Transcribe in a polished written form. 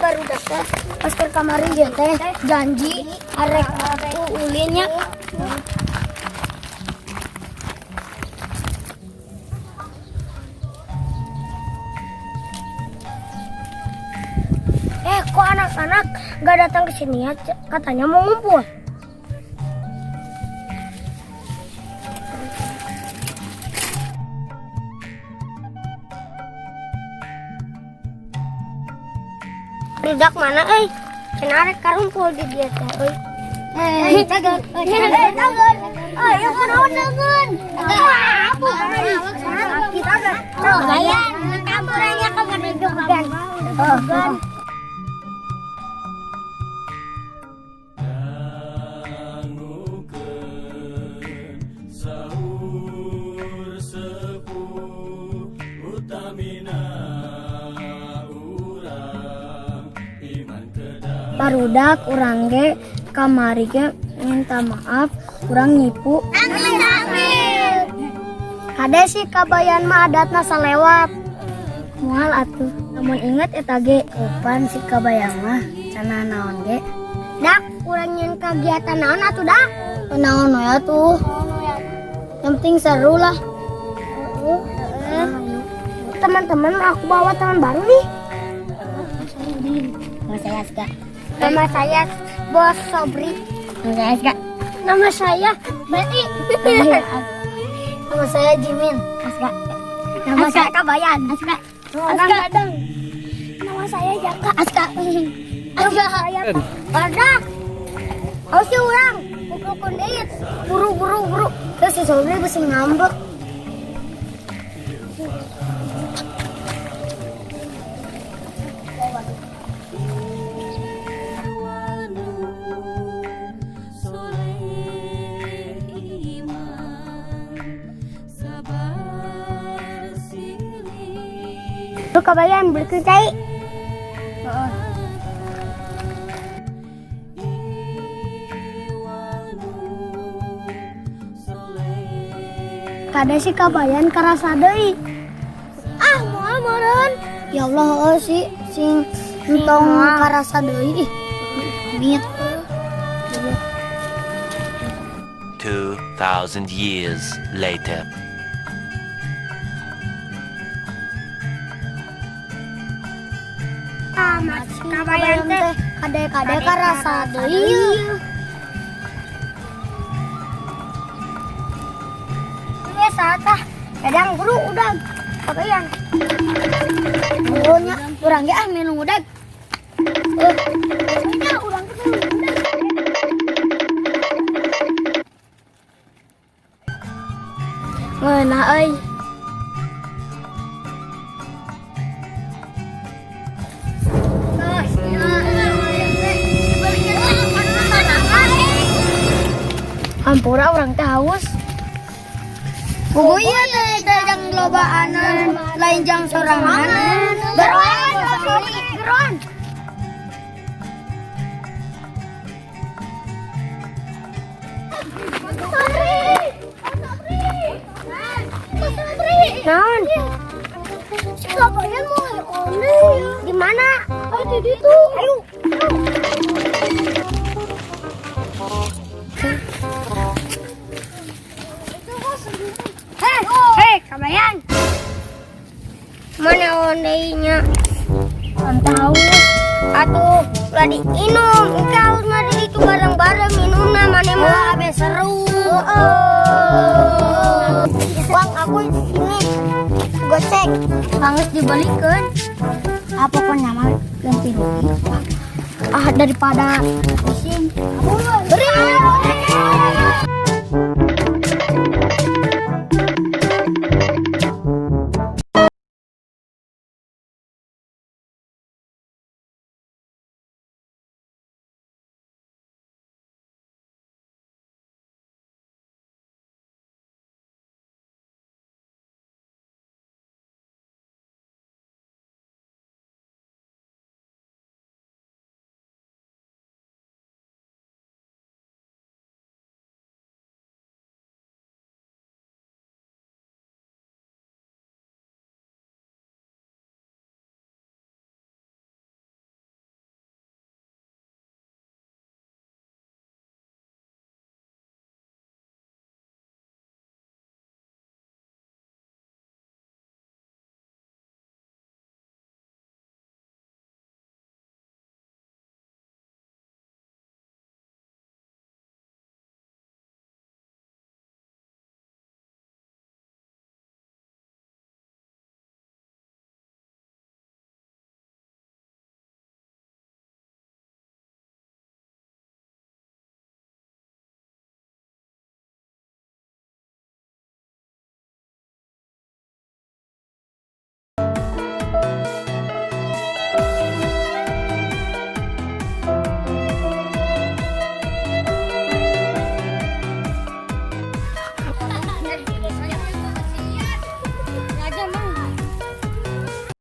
Barudak teh pas ke kamari dia teh janji arek aku ulinnya. Eh, kok anak-anak gak datang ke sini ya? Katanya mau ngumpul. Barudak mana euy? Cenah arek karumpul di dieu teh euy. Eh, cager. Eh, cager. Eh, yang kunaon deungeun? Apa? Sakit. Kabayan, kaburanya ka mana jogan. Oh. Dangukeun saur sepuh utamina urang iman kedah. Barudak, urang ge kamari ge minta maaf urang nipu. Amin, amin. Kade sih Kabayan mah adatna salewat. Moal atuh. Lamun inget eta ge kapan si Kabayan mah cenah naon ge. Dak, urang nyeun kagiatan naon atuh, dak? Naon we atuh. Yang penting seru lah. Teman-teman, aku bawa teman baru nih. Nama saya Aska. Nama saya Bos Sobri. Nama saya Aska. Nama saya Beti. Nama saya Jimin. Aska. Nama saya Kabayan. Aska. Aska. Nama saya Jaka. Aska. Nama saya Badak. Awas ya urang. Pukul deui. Buru buru buru. Terus si Sobri bisa ngambek. Soleh iman sabar silih. Tuh Kabayan beli cai. Iwanu soleh. Kade si Kabayan karasa deui. Ah, moal meureun. Ya Allah, oh, si sing entong karasa deui ih. Mit. 2,000 years later. Ah, si Kabayan teh kade-kade karasa deui. Biasa tah. Kadang buru udah Kabayan. Burunya urang ge ah minum udag. Eh, nya urang ge minum udag. Ngeunah euy. Hampura, urang teh haus. Puguh ieu teh teh jang lobaanan, lain jang soranganan. Geroan, geroan. Naon? Si Kabayan mau onde. Di mana? Ayo di ditu. Ayo. Hei, hei, Kabayan. Mana ondeinya? Tahu. Atuh, udah diinum. Engkau mah di itu bareng-bareng minumna mana mah abe seru. Uang aku sini. Gocek. Panges dibalikan. Apa pun nama ganti rugi. Ah, daripada pusing. Beri.